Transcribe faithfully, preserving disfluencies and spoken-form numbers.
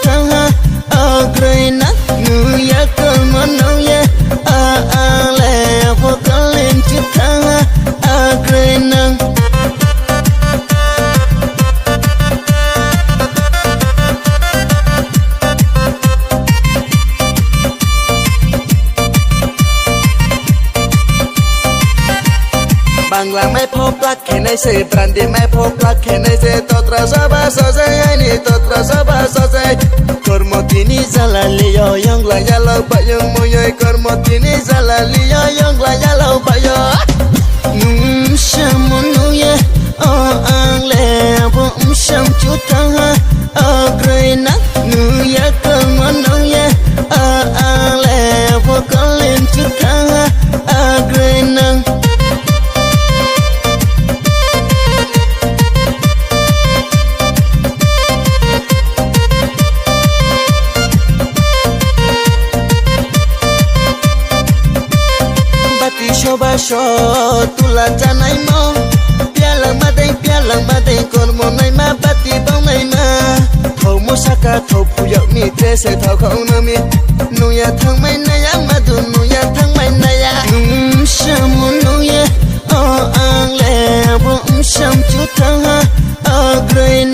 thanng ha, agroi nang. Nung ya kormo nung ye, a, ang le pho kalen chu thanng ha, agroi nang. Bangla mai pho plak khe nai se, brandi mai pho plak khe nai se, totra saba sasai, aini totra saba sasai. Kormo tini zala li yo, yongla yalo ba yong mo yoi, kormo tini zala li yo, yongla yalo ba yo. Nung msamo nung ye, o ang le abo msam chu thanng ha, agroi nang. Nung ya kormo nung ye, o ang le abo kalen chu thanng ha, agroi nang. Bati soba so tula chanaimo, pialang ma dei, pialang ma dei, kormo naima, bati bang naima. Thaumo saka thau phuyak mi, tre se thau khau na mi. Nung ya thanngmai nai ya, madu nung ya thanngmai nai ya. Nung msamo nung ye, o ang le abo msam chu thanng ha, agroi